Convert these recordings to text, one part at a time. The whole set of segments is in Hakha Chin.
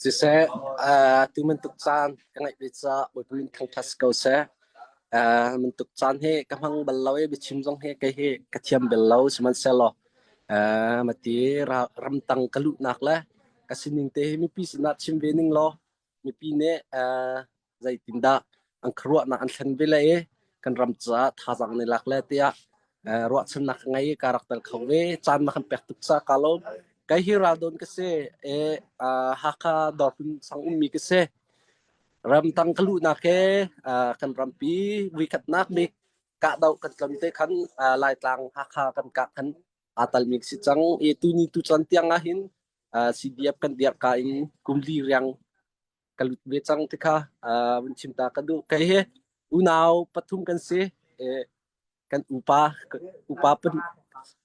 Siseh, tu bantuk caan ka ngeih ve caah Bawipa min thangṭhat si ko seh. Bantuk caan hi ka hmang bal lo i biachim zong hi kei hi ka thiam bal lo. Sihmanhsehlaw mati ramtang ka luhnak le ka sining te hi mipi sinah chim ve ning law mipi nih zeitindah an khuaruahnak an thlen ve le i kan ram caah thazaang an i lak le tiah ruahchannak ka ngei i ka rak tel kho ve. Caan na kan pek tuk caah kaa lawm. Kei hi Raldawn ka si i Hakha Dawrhlun sang ummi ka si. Ramtang ka luhnak he kan rampi vuikhatnak bik kahdoh kan tlon te khan Laitlang Hakha kan kah khan aa talmi ka si cang i tuni tuchan tiang ah hin CDF kan dirka in kum li riang ka lut ve cang ti kha vun chim ta ka duh. Kei hi unau pathum kan si. Kan upa upa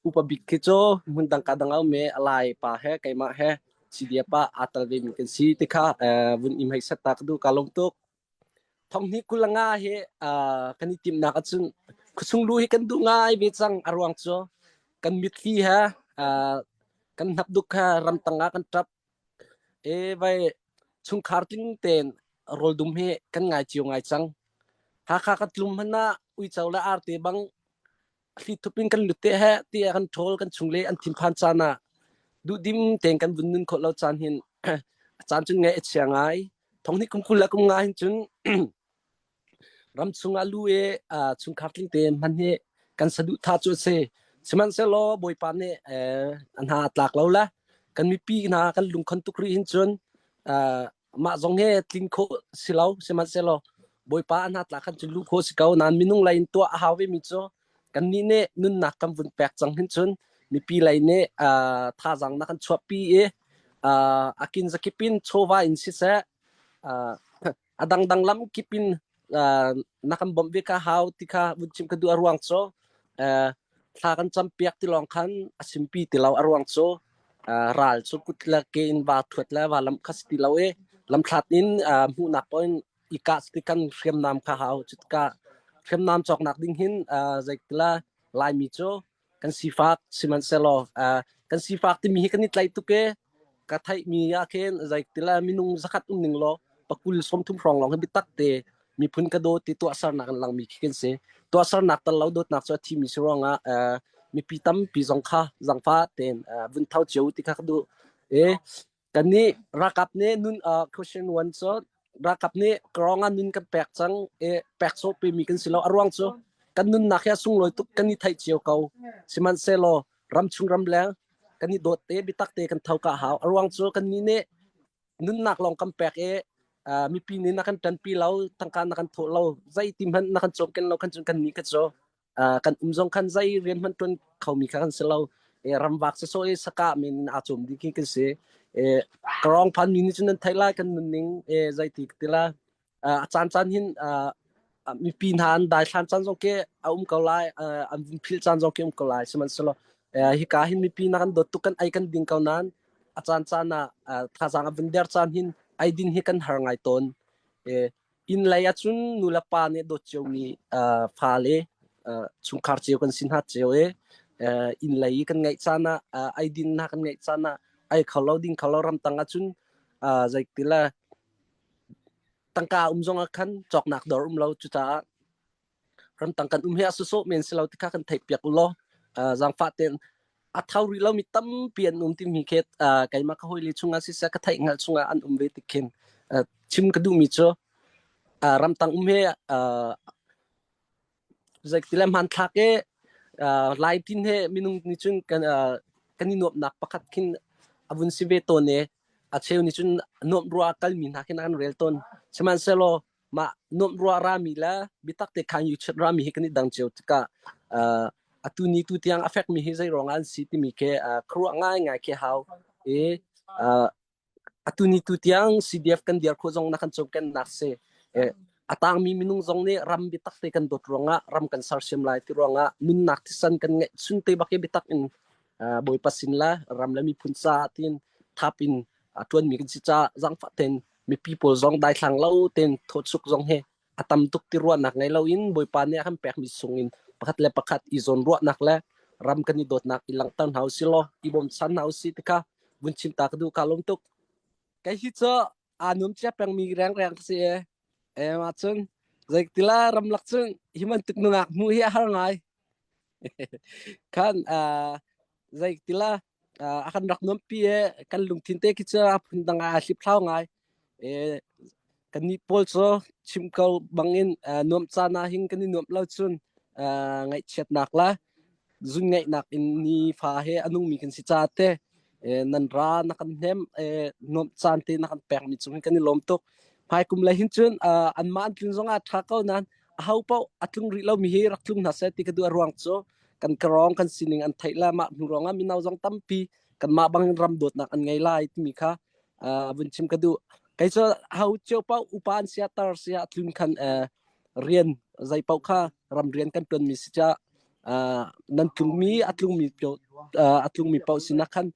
upa bik khi cu hmun dang ka dang me alai pa he keimah he CDF pa aa tel ve mi kan si ti kha vun im hei set ta ka duh ka lung tuk. Thong hi kulanga hi kan i timnak ahcun khuachung lu hi kan duh ngai ve cang a ruang cu kan mitthli he kan hnapduk kha ramtang ah kan ṭap. E vai chungkhar tling tein rawldum hi kan ngai cio ngai cang. Hakha kan tlum hmanh ah uico le arte bang thli thup in kan lut te he ti kan ṭhawl kan chung le an thinphan caan ah duhdim tein kan vun nun khawh lo caan hin a caan cun ngaih a chia ngai. Thong hnih kum 20 le kum nga hin cun Ramchung ah lu i chungkhar tling tein hman hi kan saduhthah cu a si. Sihmanhsehlaw Bawipa nih a hna a tlak lo le kan mipi hna kan lungkhon tuk rih hin cun mah zong hi tling khawh si lo. Sihmanhsehlaw Bawipa a hna tlak khan cun luh khawh si ko. Nain minung lei in tuah a hau vemi cu kannih nih nunnak kan vun pek cang hin cun mipi lei nih thazaang na kan chuahpi i a kin zakip in chawva in siseh a dangdang lam kip in na kan bawmh ve ka hau ti kha vun chim ka duh a ruang cu thla kan cam piak ti lawng khan a simpi ti lo a ruang cu ral cu kut le ke in va thuat le va lam kha si ti lo i lamthlat in hmuhnak paoh in i kah ti kan hriamnam kha hau cutika hriamnam cawknak ding hin zeitila Laimi cu kan sifak sihmanhsehlaw kan sifak timi hi kan i tlaih tuk i ka theihmi ah khin zeitila minung zakhat um ning law pakul 30 hrawng lawng hi biatak te miphun ka dawt ti tuahsernak in langmi khi kan si. Tuahsernak tal lo dawtnak cu a thimi si ruangah mipi tampi zong kha zangfa tein vun tho cio ti kha ka duh. E Kannih ralkap nih nun question one cu ralkap nih krawng ah nun kan pek cang i pek sawh pemi kan si lo. A ruang cu kan nunnak hi a sunglawi tuk kan i theih cio ko. Sihmanhsehlaw ramchung ramleng kan i dawt te biatak te kan tho ka hau. A ruang cu kannih nih nunnak lawng kan pek i mipi nih na kan ṭanpi lo, tangka na kan thawh lo, zeiti hmanh na kan cawmken lo khan cun kannih kha cu kan um zong khan zei rian hmanh ṭuan khomi kha kan si lo. Ramvak sawsawh i sakah men in aa cawm ding khi kan si. Karawng phan mi nih cun nan theih lai kan nunning zeiti ka ti la. A caan caan hin mipi hna an daithlan caan zong khi a um ko lai, an vun philh caan zong khi um ko lai. Sihmanhsehlaw hika hin mipi hna kan dawt tuk kan ei kan ding ko nain a caan caan ah thazaang a vun der caan hin eidin hi kan har ngai tawn. Inn lei ahcun nulepa nih dawt ciomi fale chungkhar cio kan si hna cio i inn lei i kan ngeih caan ah eidin hna kan ngeih caan ah ei kho lo ding kho lo ramtang ahcun zeitile tangka um zong ah khan cawknak dawr um lo cucaah ramtang kan um hi a sawsawh men si lo ti kha kan theih piak u law zaangfah tein a tho rih lomi tampi an um timi khi keimah ka hawile chungah siseh ka theih hngalh chungah an um ve tik khin chim ka duhmi cu ramtang um hi zeitile hmanthlak i lai tin he minung nih cun kan kan i nuamhnak pakhat khin a vun si ve tawn i a cheu nih cun nuamh rua kalmi hna khin an rel tawn. Sihmanhsehlaw mah nuamh ruah rami le biatak te khan YouTube rami hi kan i dang cio tikah atu ni tu tiang a fekmi hi zei ruangah an si timi khi khuaruah ngaingai khi hau i atu ni tu tiang CDF kan dir khawh zong na kan cawmkennak si. A tangmi minung zong nih ram biatak te kan dawt ruangah ram kan sersiam lai ti ruangah nunnak thisan kan ngeih chun te bak i biatak in Bawipa sin le ram le miphun ca tin thap in ṭuanmi kan si caah zaangfah tein mipi pawl zong daithlang lo tein thawchuk zong hi a tam tuk ti ruahnak ngei loin Bawipa nih a kan pekmi sung in pakhat le pakhat i zawn ruahnak le ram kan i dawtnak i langhter hna usih law i bawmchan hna usih ti kha vun chim ta ka duh. Kaa lawm tuk. Kei hi cu aa nuam cia pengmi rengreng ka si e. E ma cun zeitila ramlak cun hi bantuk nungak hmuh hi a har ngai. Khan zeitila a kan rak nuampi e kan lungthin te khi cu a phundang ah aa hliphlau ngai. E kannih pawl cu chim ko bangin nuamh caan ah hin kan i nuamh lo cun ngaihchiatnak le zunngaihnak in nifa he a nungmi kan si caah te nan ra na kan hnem nuamh caan te na kan pekmi cung hin kan i lawm tuk. Hmaikum lei hin cun anmah an tlun zongah ṭha ko nain aho paoh a tlung rih lomi hi rak tlung hna seh ti ka duh. A ruang cu kan karong kan sining an theih le mah hnu ruangah mino zong tampi kanmah bangin ram dawtnak an ngei lai timi kha vun chim ka duh. Kei cu ho cio paoh upa an sia tar sia tlun khan rian zei paoh kha ram rian kan ṭuanmi si caah nan tlungmi a tlungmi a tlungmi paoh sinah khan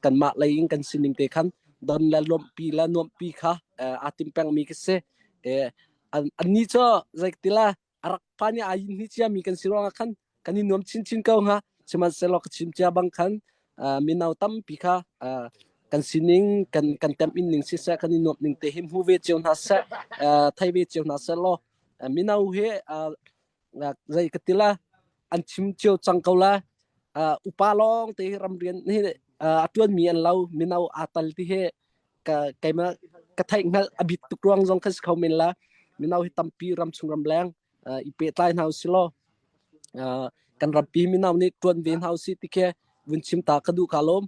kanmah lei in kan sining te khan don le lawmhpi le nuamhpi kha aa tim pengmi ka si. Annih cu zeitila a rak pa nih aa yin hni ciami kan si ruangah khan kan i nuam chinchin ko hnga. Sihmanhsehlaw ka chim cia bang khan mino tampi kha kan sining kan kan temh ning siseh kan i nuamh ning te hi hmu ve cio hna seh thei ve cio hna seh law mino hi zei ka ti la an chim cio cang ko la upa lawng te hi ramrian hi a tuanmi an lo mino aa tal ti hi ka keimah ka theih hngalh a bit tuk ruang zong kha si kho men la mino hi tampi ram chung ram leng i pehtlai hna usih law kan rampi mino nih tuan ve hna usih ti khi vun chim ta ka duh ka lawm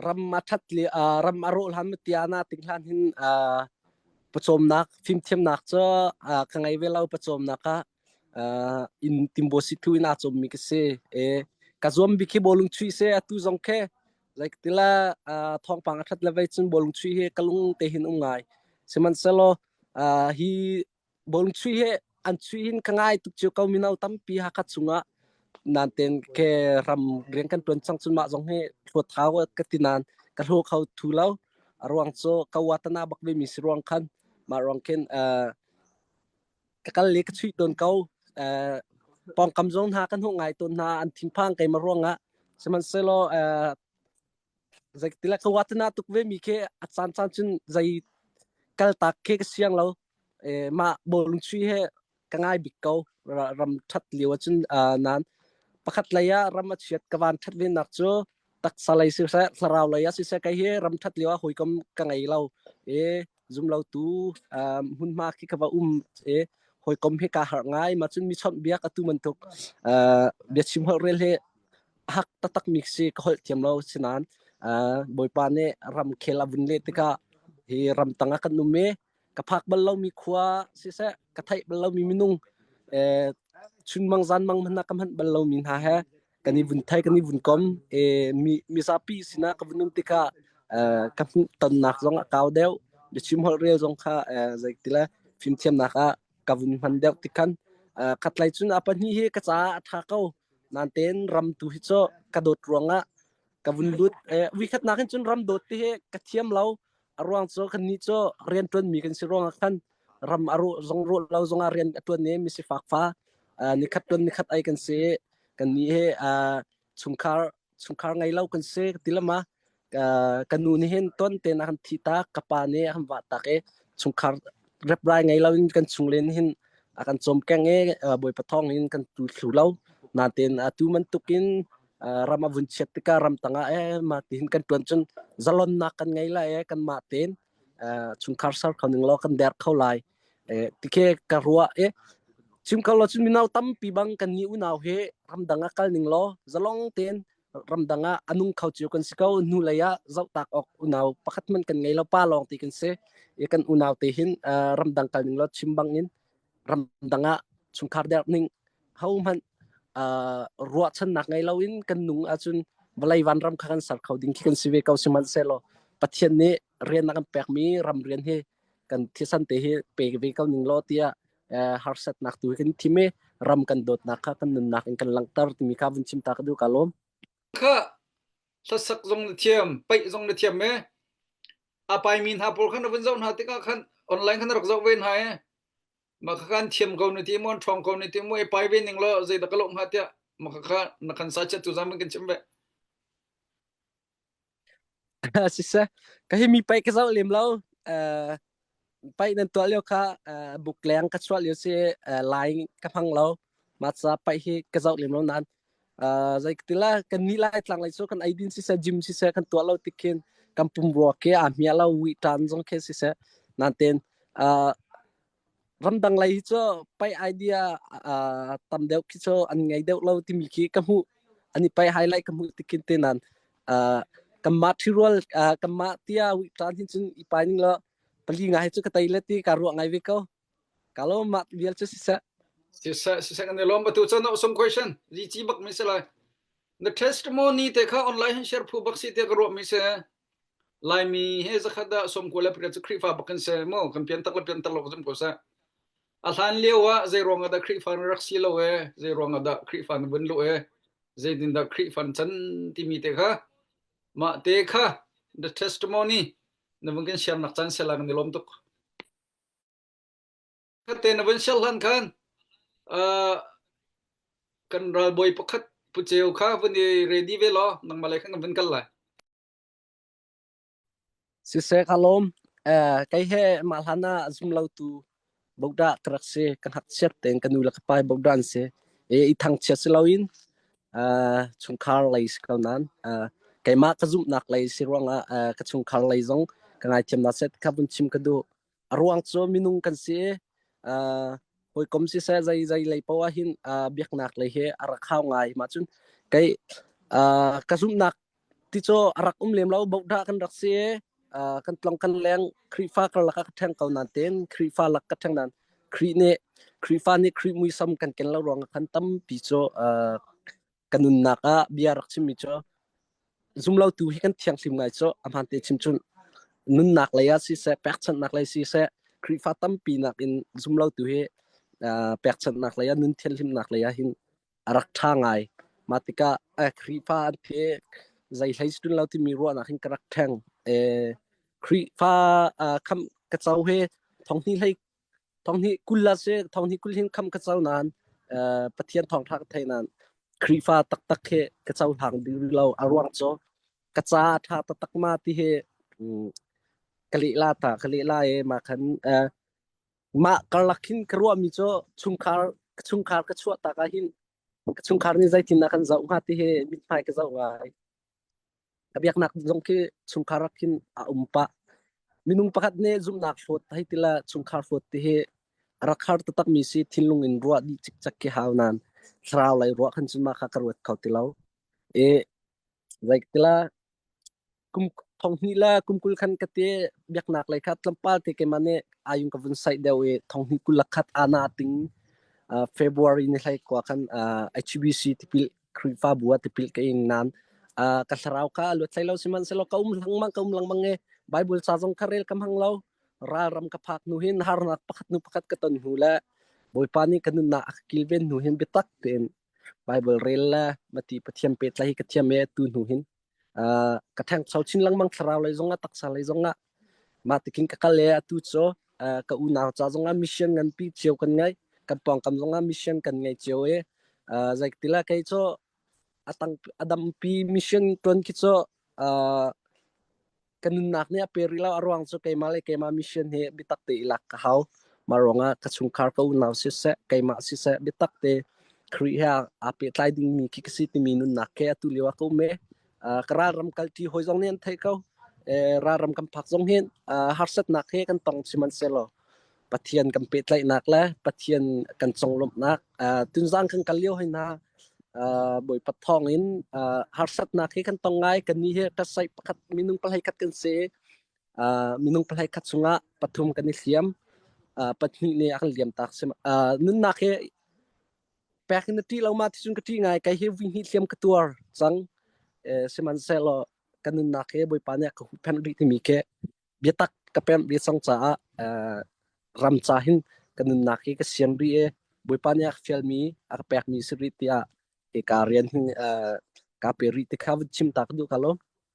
ram a that li ram a rawh hlan tia na ting hlan hin pawcawmnak fimthiamnak cu ka ngei ve lo pawcawmnak ah in timbo si thu in aa cawmmi ka si e ka zuam bik hi bawlung chuih se atu zong khe like tila thawngpang a that le vei cun bawlung chuih hi ka lung te hin um ngai sihmanhsehlaw hi bawlung chuih hi an chuih hin ka ngai tuk cio ko mino tampi Hakha chungah nain ke ram rian kan tuan cang cun mah zong hi hlawt hau ka ti nain ka hlaw kho thu lo a ruang cu ka watana bak ve mi si ruang khan mah ruang khin ka kal le ka chuih tawn ko pawngkam zong hna kan hmuh ngai tawn hna an thinphang keimah ruangah sihmanhsehlaw Zeitila ka watana tuk ve mi khi a caan caan cun zei kaltak khi ka siang lo. E, mah bawlung chuih he ka ngai bik ko. Ram ṭhat lio ahcun nan pakhat lei ah ram a chiat ka van ṭhat ve nak cu taksa lei siseh thlarau lei ah siseh kei hi ram ṭhat lio ah hawikom ka ngei lo. E, zumlotu hmunhma khi ka va um e hawikom hi kaa harh ngai. Mah cun mi chawnh biak atu bantuk biachim holh rel hi hak taktak mi si ka holh thiam lo sinain Bawipa nih ramkhel a vun leh tikah hi ramtang ah kan um i ka phak bal lomi khua siseh ka theih bal lomi minung chunmang zanmang hmanh ah ka hmanh bal lomi hna he kan i vun thei kan i vun kom mi mizapi sinah ka vun um tikah ka hmuh tonnak zong a kau deuh biachim holh rel zong kha zeitile fimthiamnak ah ka vun hman deuh tikhan khatlei cun a pahnih hi ka caah a ṭha ko Nain ram tu hi cu ka dawt ruangah ka vun lut. Voikhatnak hin cun ram dawt ti hi ka thiam lo. A ruang cu kannih cu rian ṭuanmi kan si ruangah khan ram a rawh zong rawh lo zongah rian a ṭuan i misifak fa nikhat ṭuan nikhat ei kan si. Kannih hi chungkhar chungkhar ngei lo kan si ka ti lama. Ka nu nih hin tuan tein a kan thih tak, ka pa nih a kan vah tak i chungkhar reprai ngei lo in kan chung len hin a kan cawmkeng i Bawipa thawng in kan tu thlu lo. Nain atu bantukin ram a vun chiat tikah ram tangah eh mah tihin kan tuan cun zalonnak kan ngei lai eh kanmah tein chungkhar ser kho ning law kan der kho lai. Tikhe ka ruah i chim kho lo cun mino tampi bang kan nih unau hi ramdang ah kal ning law zalong tein ramdang ah a nung kho cio kan si ko hnu lei ah zohtak awk unau pakhat hmanh kan ngei lo pa lawng ti kan si i kan unau te hin ramdang kal ning lo chim bang in ramdang ah chungkhar der ning ho hmanh ruahchannak ngei lo in kan nung ahcun vawlei vanram kha kan ser kho ding khi kan si ve ko sihmanhsehlaw Pathian nih rian a kan pekmi ram rian hi kan thisan te hi pe ve ko ning law tiah harsatnak tu kan thim i ram kan dawtnak kha kan nunnak in kan langhter timi kha vun chim ta ka duh ka lawm. Kha hlasak zong na thiam, paih zong na thiam e. A paimi hna pawl khan na vun zoh hna tikah khan online khan na rak zoh ve hna e. Mah kha kan thiam ko na ti maw, ṭhawng ko na ti maw, i pai ve ning law zeidah ka lawh hnga tiah mah kha na kan sa chiat tu zam in kan chim ve. Siseh, ka hi mi paih ka zoh lem lo. Paih nan tuah lio kha buk leng ka chuah lio si lai ka hmang lo. Mah ca paih hi ka zoh lem lo nain zei ka ti la kan nih lai tlang lei cu kan eidin siseh gym siseh kan tuah lo tik khin kan pumrua khi aa hmia lo wih ṭan zong khi siseh nain ramdang lei hi cu paih idea tam deuh khi cu an ngei deuh lo timi khi ka hmuh an i paih highlight ka hmuh tik khin te nan kanmah ṭhirual kanmah tia wih ṭan hin cun i pai ning law pali nga hi cu ka tei le ti ka ruah ngai ve ko ka lo mah vial cu siseh. Siseh, siseh kan i lawm. Atu cun some question. Zici bak mi si lai. Na testimony te kha online hin share phu bak si te ka ruah mi si. Laimi he zakhat ah 98 cu Khrihfa bak kan si mu. Kan pian tak le pian tak lo ka zum ko seh. A hlan lio ah zei ruang ah dah Khrihfa na rak si lo e, zei ruang ah dah Khrihfa na vun lu e, zeitin dah Khrihfa na can timi te kha mah te kha the testimony na vun kan share nak caan sela kan i lawm tuk. Khatte na vun share hlan khan uh, kan ralbawi pakhat Pu Ceu kha vun i ready ve law nangmah lei khan kan vun kal lai. Siseh ka lawm. Kei he mah hlan ah zum lotu bodah ka rak si. Ka ngakchiat tein ka nu le ka pa hi bodah an si. I thangchiat si loin chungkhar lei si ko nain keimah ka zumhnak lei si ruangah ka chungkhar lei zong ka ngaithiam hna seh ti kha vun chim ka duh. A ruang cu minung kan si i hawikom siseh zei zei lei paoh ah hin biaknak lei hi a rak hau ngai. Mah cun kei ka zumhnak ti cu a rak um lem lo bohdah kan rak si i kan tlong kan leng Khrihfa karlak ah ka ṭheng ko nain tein Khrihfa lak ka ṭheng nain Khrih nih Khrihfa nih Khrih muisam kan ken lo ruangah khan tampi cu ka nunnak ah bia rak chimmi cu zumlotu hi kan thianghlim ngai cu a hmaan te chim cun nunnak lei ah siseh pekchanhnak lei siseh Khrihfa tampi nakin zumlotu hi pekchanhnak lei ah nun thianhlimnak lei ah hin a rak ṭha ngai. Mah tikah Khrihfa an thi zei hlei si lo timi ruahnak hin ka rak ṭheng. Khrihfa kham ka co hi thonghnih hlei thonghnih 20 la si thonghnih 20 hin kham ka co nain Pathian thawngṭha ka theih nain Khrihfa taktak hi ka cohlang dih rih lo. A ruang cu ka ca ṭha taktak ma ti hi ka leh la ta ka leh la i mah khan mah karlak hin ka ruahmi cu chungkhar ka chungkhar ka chuah tak ah hin ka chungkhar nih zeitin a kan zoh hnga ti hi mithmai ka zoh ngai. Ka biaknak zong khi chungkhar rak khin a um pah. Minung pakhat nih zumhnak hlawt hei ti le chungkhar hlawt ti hi a rak har taktakmi si thinlung in ruah dih cikcek khi hau nain thlarau lei ruah khan cun mah kha ka ruat kho ti lo. I zei tila kum 2000 le kum 20 khan ka ti biaknak lei kha tlawmpal te keimah nih ayung ka vun saih deuh i 2021 ana ting February ni hlei kwa khan HBC tipil Khrihfabu ah tipil ka ing nain ka thlarau kha a luat hlei lo sihmanhsehlaw ka um lengmang ka um lengmang i Bible ca zong kha rel ka hmang lo ralram ka phak hnu hin harnak pakhat hnu pakhat ka ton hnu le Bawipa nih ka nunnak a ka kilven hnu hin biatak tein Bible rel le mati Pathian pehtlaih hi ka thiam i tu hnu hin ka ṭhangcho chin lengmang thlarau lei zongah taksa lei zongah mah tikin ka kal i atu cu ka unau ca zongah mission nganpi cio kan ngei kan pawngkam zongah mission kan ngei cio i zeitila kei cu a tang a dampi mission ṭuan khi cu ka nunnak nih a pe rih lo a ruang cu keimah le keimah mission hi biatak te i lak ka hau mah ruangah ka chungkhar ka unau siseh keimah siseh biatak te Khrih he aa pehtlai dingmi khi ka si timi nunnak khi atu lio ah ka um i ka ralram kalṭi hawi zong nih an theih ko ralram kan phak zong hin harsatnak he kan tong sihmanhsehlaw Pathian kan pehtlaihnak le Pathian kan conglawmhnak tunzang kan kal lio hoi hna Bawipa thawng in harsatnak hi kan tong ngai kan nih hi ṭasaih pakhat minung pahlei khat kan si minung pahlei khat chungah pathum kan i hliam pahnih nih a kan liam tak nunnak hi pek in na ṭih lo ma ti cun ka ṭih ngai kei hi vui hnih hliam ka tuar cang sihmanhsehlaw ka nunnak hi Bawipa nih a ka huhphenh rih timi khi biatak ka pemh rih cang caah ram ca hin ka nunnak hi ka sian rih i Bawipa nih a ka fialmi a ka pekmi si rih tiah hika rian hin kaa pe rih ti kha vun chim ta ka duh ka lo.